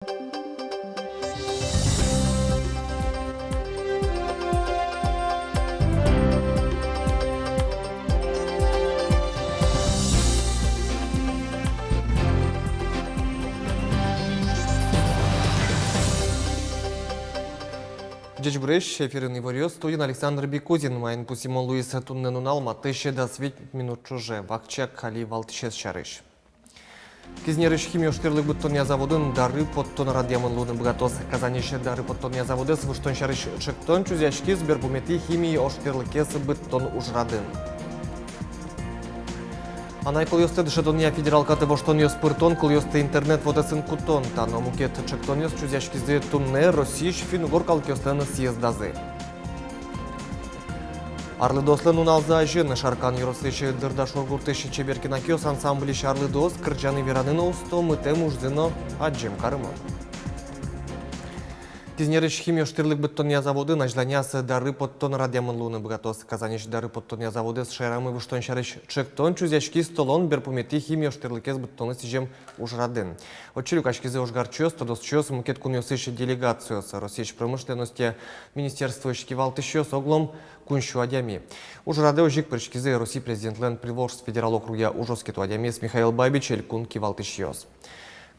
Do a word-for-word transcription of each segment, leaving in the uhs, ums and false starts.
Ӟечбуресь! Эфирын иворъёс, студиын Александр Бекузин. Маин пусйымон луиз туннэ нунал матысь дас вить минут ӵоже. Вакчияк али валтӥсез сярысь. Кизнерысь химиёштэрлык быдтонъя заводын дары поттон радъямын луыны быгатоз. Казаньысь дары поттонъя заводэз выжтон сярысь ӵектон чузъяськиз берпуметӥ химиёштэрлыкез быдтон ужрадын. Анай кылъёсты дышетонъя федерал катэ воштонъёс пыртон, кылъёсты интернет вотэсын кутон — та но мукет ӵектонъёс чузъяськизы туннэ Россиысь финн-угор калыкъёслэн съездазы. Арлыдоослэн нуналзы азьын. Шаркан ёросысь Дырда шур гуртысь «Чебер кенакъёс» ансамбльысь арлыдоос кырӟаны-вераны но усто, мытэм ужзы но адӟем карымон. Кизнерысь химиёштэрлык быдтонъя заводын азьланяз дары поттон радъямын луыны быгатоз. Казаньысь дары поттонъя заводэз шаерамы выжтон сярысь ӵектон чузъяськиз толон берпуметӥ химиёштэрлыкез быдтонлы сӥзем ужрадын. Отчы люкаськизы ожгарчиос, тодосчиос, мукет кунъёсысь делегациос, Россиысь промышленностья министерствоысь кивалтӥсьёс, оглом куинь сю адями. Ужрадэ озьы ик пыриськизы Россия президентлэн Приволжск федерал округъя ужоскето адямиез Михаил Бабич, элькун кивалтӥсьёс.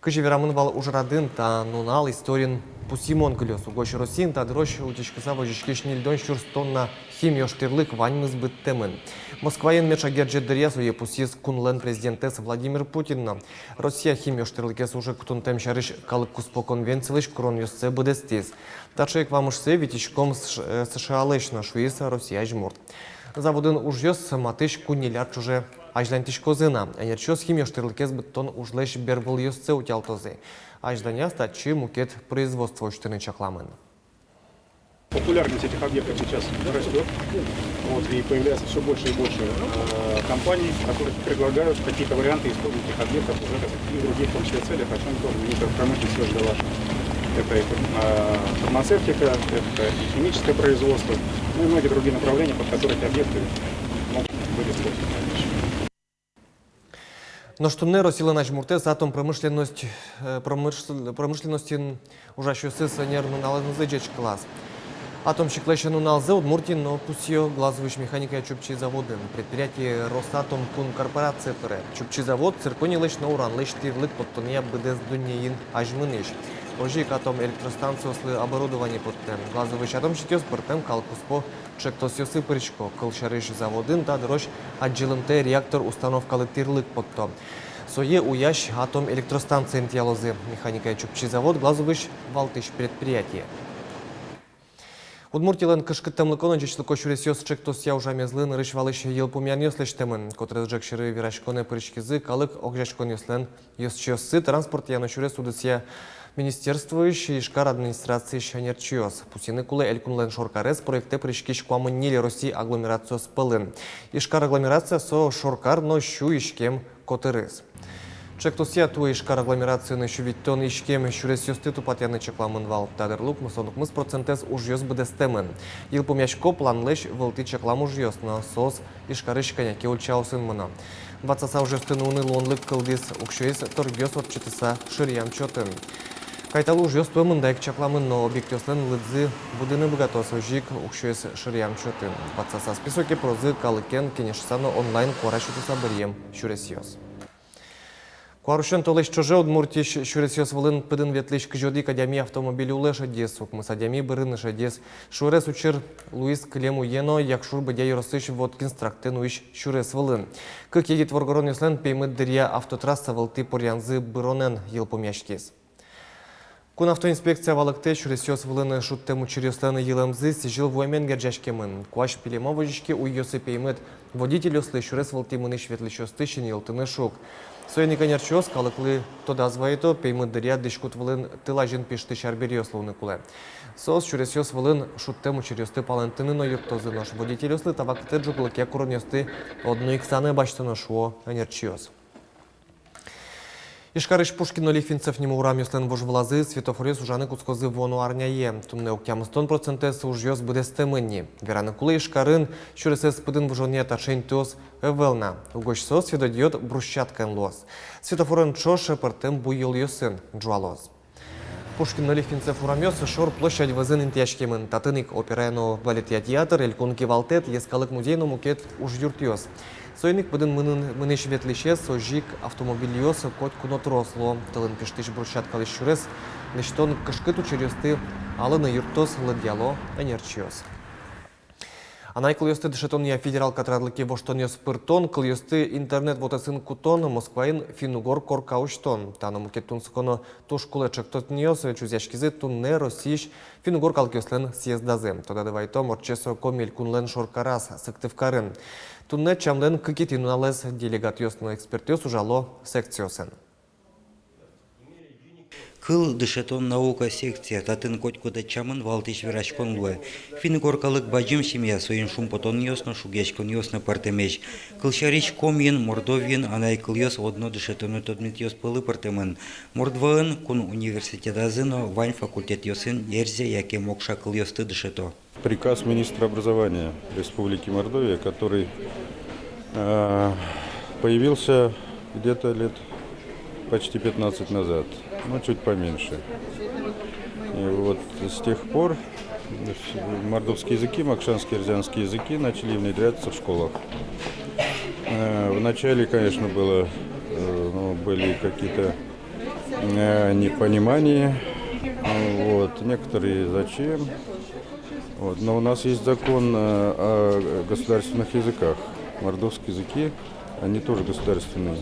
Кызьы верамын вал ужрадын, та нунал историын пусйымон кылёз. Угось Россиын та дырозь утиськыса возиськись ньыльдон сюрс тонна химиёштэрлык ваньмыз быдтэмын. Москваын меӵак герӟет дыръя сое пусйиз кунлэн президентэз Владимир Путин но. Россия химиёштэрлыкез уже кутонтэм сярысь калык куспо конвенцилэсь куронъёссэ быдэстӥз. Таӵе ик вамышсэ витиськом С-, э, США-лэсь но, шуиз Россия азьмурт. Заводын ужъёс матысь куинь ньыль ар ӵоже азьланьтӥськозы на. Ӧнерчиос химиёштэрлыкез быдтон ужлэсь бервылъёссэ утялтозы. Азьланяз татчы мукет производство усьтыны чакламын. Популярность этих объектов сейчас растёт. Вот, и появляется всё больше и больше, э, компаний, которые предлагают какие-то варианты использования этих объектов уже как и в других, в том числе, целях, о чём тоже министр промышленности Серёжа Галашин. Это и фар-, э, фармацевтика, это и химическое производство, ну и многие другие направления, под которые эти объекты могут быть использованы в дальнейшем. Нош туннэ Россилэн азьмуртэз атом промышленность, э, промышл-, промышленностьын ужасьёсыз ӧнер нуналэнызы ӟечкылаз. Атомщиклэсь нуналзэ Удмуртиын но пусйо Глазовысь механикая Чупчи заводын. Предприятие «Росатом» кун корпорацие пыре. Чупчи завод цирконилэсь но уранлэсь тӥрлык поттонъя быдэс дуннеын азьмынӥсь. Озьы ик атом электростанциослы оборудование поттэ. Глазовысь атомщикъёс пӧртэм калык куспо ӵектосъёсы пырисько. Кылсярысь, заводын та дырозь адӟылымтэ реактор установкалы тӥрлык потто. Сое уясь атом электростанция интыялозы. Механикая Чупчи завод Глазовысь валтӥсь предприятие. Удмуртилэн «Кышкыттэмлыко но ӟечлыко сюресъёс» ӵектосъя ужамезлы нырысь валысь йылпумъянъёс лэсьтэмын. Котырес ӝӧк сьӧры вераськонэ пыриськизы калык огазеяськонъёслэн ёзчиоссы, транспортъя но сюрес удысъя министерствоысь, Ижкар администрациысь ӧнерчиос. Пусйыны кулэ, элькунлэн шоркарез проектэ пыриськись куамын ньыль Россия агломерациос пӧлын. Ижкар агломерация — со шоркар но сю иськем котырыз. Ӵектосъя туэ Ижкар агломерациын сю витьтон иськем сюресъёсты тупатъяны чакламын вал. Та дырлы укмыстон укмыс процентэз ужъёс быдэстэмын. Йылпумъясько планлэсь вылтӥ чаклам ужъёс но, соос Ижкарысь кӧня ке ульчаосын мыно. Ватсаса ужъёсты нуыны луонлык кылдӥз, уксёез торгъёс ортчытыса шыръям чотын. Кайталы ужъёс туэ мында ик чакламын, но объектъёслэн лыдзы будыны быгатоз, озьы ик уксёез шыръям чотын. Ватсаса списоке пырозы калыкен кенешыса но онлайн куара сётыса быръем сюресъёс. Куарусён толэзь ӵоже Удмуртиысь сюресъёс вылын пыдын ветлӥсь кызь одӥг адями автомобиль улэ шедиз, укмыс адями бырыны шедиз. Шуэрес учыр луиз кылем уе но Якшур-Бӧдья ёросысь Воткинск трактэ нуись сюрес вылын. Кык егит воргоронъёслэн Пеймыт дыръя автотрасса вылтӥ поръянзы быронэн йылпумъяськиз. Кун автоинспекция валэктэ: сюресъёс вылын шудтэм учыръёслэн йылэмзы сӥзьыл вуэмен герӟаськемын. Куазь пилемо возиське уйёсы Пеймыт. Водительёслы сюрес вылтӥ мынӥсь-ветлӥсьёсты синйылтыны шуг. Соин ик ӧнерчиос калыклы тодаз вайыто: Пеймыт дыръя дӥськут вылын тыл азьын пиштӥсь арбериос луыны кулэ. Соос сюресъёс вылын шудтэм учыръёсты палэнтыны но юрттозы, нош водительёслы та вакытэ ӝоглыкъя куронъёсты одно ик санэ басьтоно, шуо ӧнерчиос. Ижкарысь Пушкин но Лихвинцев нимо урамъёслэн вожвылазы светофоръёс ужаны кутскозы вуоно арняе. Туннэ ог тямыстон процентэз ужъёс быдэстэмын ни. Вераны кулэ, Ижкарын сюресэз пыдын выжонъя таӵе интыос ӧвӧл на. Угось соос, ведь, дӥод брусчаткаен луоз. Светофорен ӵош пӧртэм буёлъёсын ӝуалоз. Пушкин но Лихвинцев урамъёс шор площадь вӧзын интыяськемын. Татын ик операя но балетъя театр, элькун кивалтэт, йӧскалык музей но мукет ужъюртъёс. Соин ик пыдын мынын-, мынӥсь-ветлӥсьёс, озьы ик автомобильёс котьку но трос луо. Тылын пиштӥсь брусчаткалэсь сюрес лэсьтон кышкыт учыръёсты алыны юрттоз, лыдъяло ӧнерчиос. Анай кылъёсты дышетонъя федерал катрадлыке воштонъёс пыртон, кылъёсты интернет вотэсын кутон, Москваын финн-угор корка усьтон. Та но мукет тунсыко но туж кулэ ӵектонъёс чузъяськизы туннэ Россиысь финн-угор калыкъёслэн съездазы. Тодады вайытом, ортче со Коми элькунлэн шоркараз, Сыктывкарын. Туннэ ӵамлэн кыкетӥ нуналэз. Делегатъёс но экспертъёс ужало секциосын. Кыл дышетон наука секция. Татын котькуд ӵамын валтӥсь вераськон луэ. Финн-угор калык бадӟым семья, соин шумпотонъёс но, шугъяськонъёс но пӧртэмесь. Кылсярысь, Комиын, Мордовиын анай кылъёс одно дышетоно тодметъёс пӧлы пыртэмын. Мордваын, кун университетазы но, вань факультетъёсын эрзя яке мокша кылъёсты дышето. Приказ министра образования Республики Мордовия, который, э, появился где-то лет почти пятнадцать назад, ну, чуть поменьше. И вот с тех пор мордовские языки, мокшанско-эрзянские языки, начали внедряться в школах. Э, вначале, конечно, было, э, ну, были какие-то, э, непонимания. Вот, некоторые зачем. Вот, но у нас есть закон, э, о государственных языках. Мордовские языки, они тоже государственный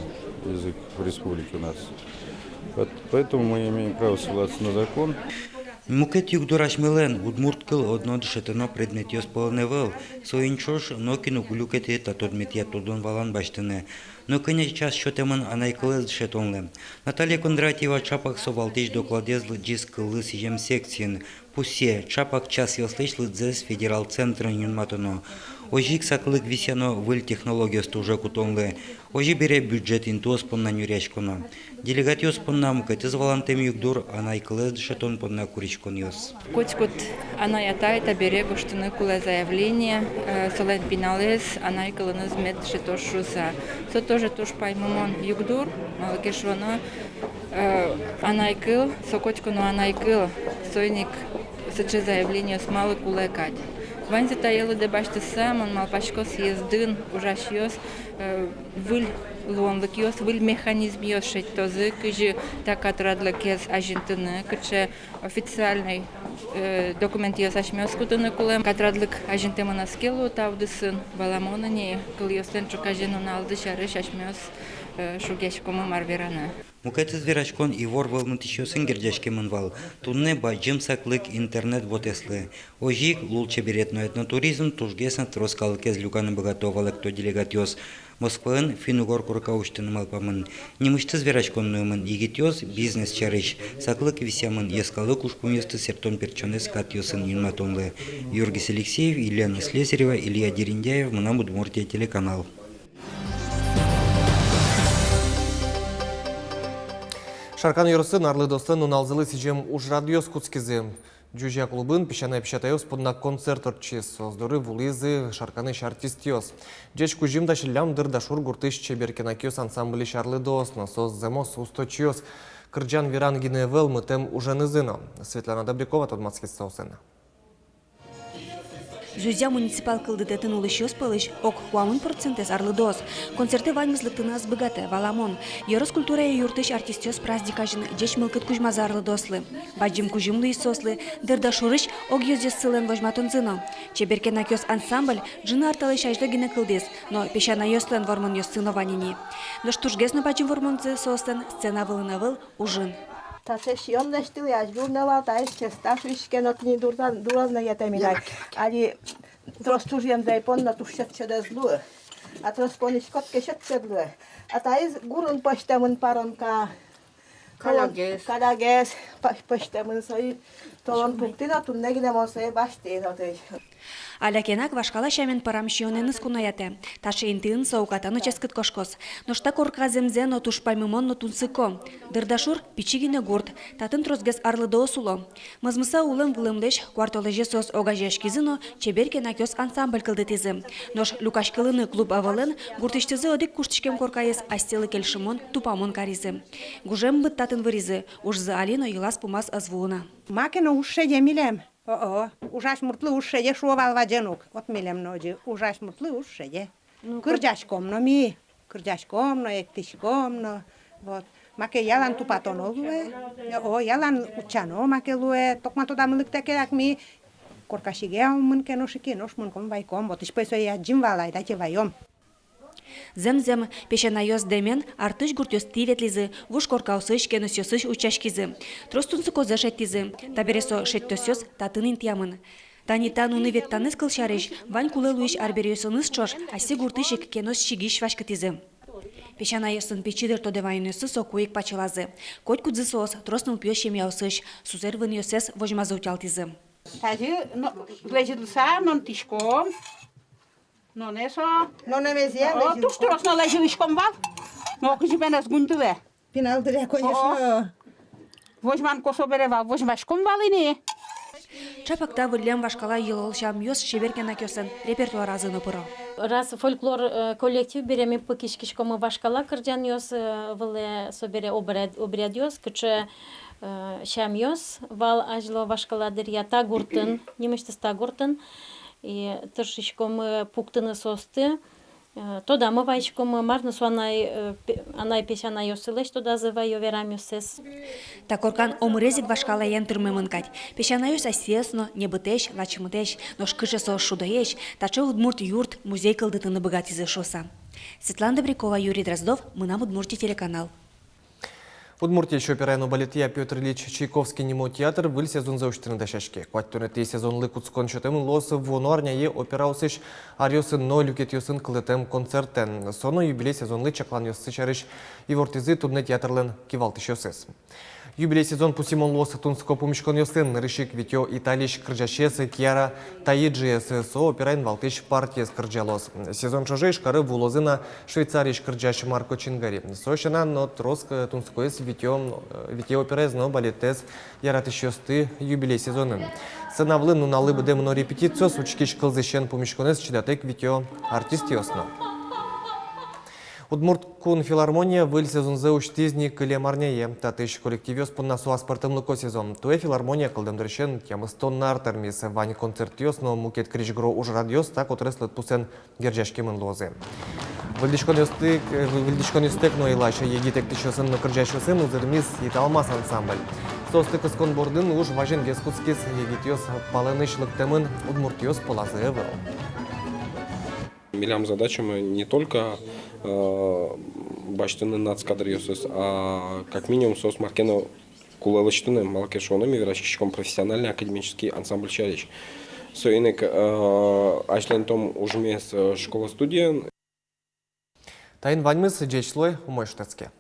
язык в республике у нас. Вот, поэтому мы имеем право ссылаться на закон. Мукет югдур асьмелэн: удмурт кыл одно дышетоно предметъёс пӧлын ӧвӧл. Соин ӵош нокин уг люкеты та тодметъя тодон-валан басьтыны. Но кӧня час сётэмын анай кылэз дышетонлы? Наталья Кондратьева ӵапак со валтӥсь докладэз лыдӟиз кыллы сӥзем секциын. Пусъе, ӵапак часъёслэсь лыдзэс федерал центрын юнматоно. Озьы ик саклык висъяно выль технологиосты уже кутонлы. Озьы бере, бюджет интыос понна нюръяськоно. Делегатъёс понна мукетыз валантэм югдур — анай кылэз дышетон понна куриськонъёс. Котькуд анай-атай табере гожтыны кулэ заявление, э, солэн пиналэз анай кылыныз мед дышетоз шуыса. Со тоже туж паймымон югдур, малы ке шуоно, э, анай кыл, со котьку но анай кыл, соин ик сыӵе заявлениос малы кулэ кадь. Ваньзэ тае лыдэ басьтыса, мон малпасько, съездын ужасьёс, э, выль луонлыкъёс, выль механизмъёс шедьтозы, кызьы та катрадлыкез азинтыны, кыӵе официальной, э, документъёс асьмеос кутыны кулэ. Катрадлык азинтэмын ӧз ке луы та удысын, валамон ини, кылъёслэн ӵуказе нуналзы сярысь асьмеос, э, шугъяськомы, мар вераны. Мукетыз вераськон ивор вӧлмытӥсьёсын герӟаськемын вал. Туннэ бадӟым саклык интернет вотэслы. Озьы ик лулчеберет но этнотуризм тужгес но трос калыкез люканы быгато, валэкто делегатъёс. Москваын финн-угор корка усьтыны малпамын. Нимысьтыз вераськон нуэмын егитъёс бизнес сярысь. Саклык висъямын йӧскалык ужпумъёсты сэрттон-пертчонэз катъёсын юнматонлы. Юргис Алексеев, Елена Слесарева, Илья Дерендяев, «Мынам Удмуртие» телеканал. Шаркан ёросын арлыдоослэн нуналзылы сӥзем ужрадъёс кутскизы. Ӟузя клубын песянай-песятайёс понна концерт ортчиз. Соос доры вуылӥзы Шарканысь артистъёс. Ӟеч кузьым дасиллям Дырдашур гуртысь «Чебер кенакъёс» ансамбльысь арлыдоос но. Соос зэмос усточиос кырӟан-веран гинэ ӧвӧл, мытэм уженызы но. Светлана Добрякова тодматскиз соосын. Ӟузя муниципал кылдытэтын улӥсьёс пӧлысь ог куамын процентэз арлыдоос. Концертэ ваньмыз лыктыны ӧз быгатэ, валамон. Ёрос культурая юртысь артистъёс праздник азьын ӟеч мылкыд кузьмазы арлыдоослы. Бадӟым кузьым луиз соослы Дырдашурысь огъёзъёссылэн возьматонзы но. «Чебер кенакъёс» ансамбль ӝыны ар талэсь азьло гинэ кылдӥз, но песянайёслэн вормонъёссы но вань ини. Нош тужгес но бадӟым вормонзы соослэн сцена вылын ӧвӧл, ужын. Таӵе сиён лэсьтылӥ, азьвыл но вал таиз честа шуиське но, тӥни дуран, дуран но йӧтэмын ай. Али трос чужъемзэ ай понна туж сьӧд-сьӧд ӧз луы. А трос понӥськод ке, сьӧд-сьӧд луэ. А таиз гурын пӧзьтэмын паронка. Калягез. Калягез пӧ-, пӧзьтэмын, соин толон пуктӥ но, туннэ гинэ мон сое басьтӥ но тӥ. Аля кенак вашкала сямен пӧрам сиёнэныз куноятэ. Таӵе интыын со уката но ческыт кошкоз. Нош та корка зэмзэ но туж паймымон но тунсыко. Дырдашур — пичи гинэ гурт. Татын тросгес арлыдоос уло. Мӧзмыса улэм-вылэмлэсь куартолэзе соос огазеяськизы но «Чебер кенакъёс» ансамбль кылдытӥзы. Нош люкаськылыны клуб ӧвӧлэн, гуртысьтызы одӥг куштӥськем коркаез асьсэлы кельшымон, тупамон каризы. Гужем быт татын выризы, ужзы али но йылаз-пумаз ӧз вуы на. Маке но уж шеде милем. О-о, ужась муртлы уж шеде, шуо вал вадӟенук. Вот милем но озьы, ужась муртлы уж шеде. Ну, кырӟаськом но ми, кырӟаськом но, эктӥськом но. Вот. Маке ялан тупатоно луэ. О, ялан утчано маке луэ. Токма тодамы лыктэ ке, так ми корка сиге ум мын ке, нош ик, нош мынком, вайком. Вот ӥшпой сое адӟим вал, айдатэ ваём. Зэм-зэм, песянайёс дэмен артысь гуртъёстӥ ветлӥзы, вуж коркаосысь, кеносъёсысь утчаськизы. Трос тунсыкозэ шедьтӥзы. Табере со шедьтосъёс татын интыямын. Тани та нуны ветлытонэз, кылсярысь, вань кулэ луись арбериосыныз ӵош асьсэ гуртысь ик кенос сигись васькытӥзы. Песянайёслэн пичи дыр тодэ ваёнъёссы соку ик пачылазы. Котькудзы соос трос нылпиё семьяосысь, сузэр-вынъёссэс возьмазы утялтӥзы. Тазьы но лэзьылыса нонтӥськом. Нонэ со. Нонэмезъя. О, лэзьылӥськом. Туж трос но лэзьылӥськом вал. Но кызьы пеназ гуньтылэ. Пинал дыръя, конечно. О. Возьман косо бере вал, возьмаськом вал ини. Чапак та выллем вашкала йылол-сямъёс «Чебер кенакъёслэн» репертуаразы но пыро. Раз фольклор, э, коллектив бере, ми пыкиськиськомы вашкала кырӟанъёс, э, вылэ, собере обряд-, обрядъёс, кыӵе, э, сямъёс вал азьло вашкала дыръя та гуртын, нимысьтыз та гуртын. И тыршиськомы пуктыны соосты, э, тодамы вайиськомы, мар но со анай, э, пе-, анай-песянайёссылэсь тодазы вайо верамъёссэс. Та коркан омырез ик вашкалаен тырмемын кадь. Песянайёс асьсэос но небытэсь, лачмытэсь, нош кыӵе соос шудоесь, таӵе удмурт юрт, музей кылдытыны быгатӥзы шуыса. Светлана Добрякова, Юрий Дроздов, «Мынам Удмуртие» телеканал. Удмуртиысь операен но балетъя Пётр Ильич Чайковский нимо театр выль сезонзэ усьтыны дасяське. Куатьтонэтӥ сезонлы кутскон сётэмын луоз вуоно арняе операосысь аръёсын но люкетъёсын кылдытэм концертэн. Со но юбилей сезонлы чакланъёссы сярысь ивортӥзы туннэ театрлэн кивалтӥсьёсыз. Юбилей сезон пусйымон луоз тунсыко пумиськонъёсын. Нырысь ик витё Италиысь кырӟасез Киара Таиджиез. Со операын валтӥсь партиез кырӟалоз. Сезон ӵоже Ижкары вуылозы на Швейцариысь кырӟась Марко Чингари. Со сяна но трос, э, тунсыкоез витё, э, витё операез но балетэз яратӥсьёсты юбилей сезонын. Сцена вылын нуналлы быдэ мыно репетициос, учкись кылзӥсен пумиськонэз чидатэк витё артистъёс но. Удмурт кун филармония выль сезонзэ усьтӥз ни кылем арняе. Татысь коллективъёс понна со аспӧртэмлыко сезон. Туэ филармония кылдэм дырысен тямыстон ар тырмиз. Вань концертъёс но мукет крезьгуро ужрадъёс та котырес лыдпусэн герӟаськемын луозы. Выльдӥськонъёстэк, э, выльдӥськонъёстэк но йылась егит эктӥсьёсын но кырӟасьёсын узырмиз «Италмас» ансамбль. Соосты кыскон бордын уж вазенгес кутскиз. Егитъёс палэнысь лыктэмын, удмуртъёс пӧлазы ӧвӧл. Милям задачамы не только, э, басьтыны нацкадръёсыз, а как минимум соос мар ке но кулэ лэсьтыны, малы ке шуоно ми вераськиськом профессиональный академический ансамбль сярысь. Соин ик, э, азьланьтом ужмес, э, школа-студиен. Таин ваньмыз. Ӟеч луэ, умой шутэтске.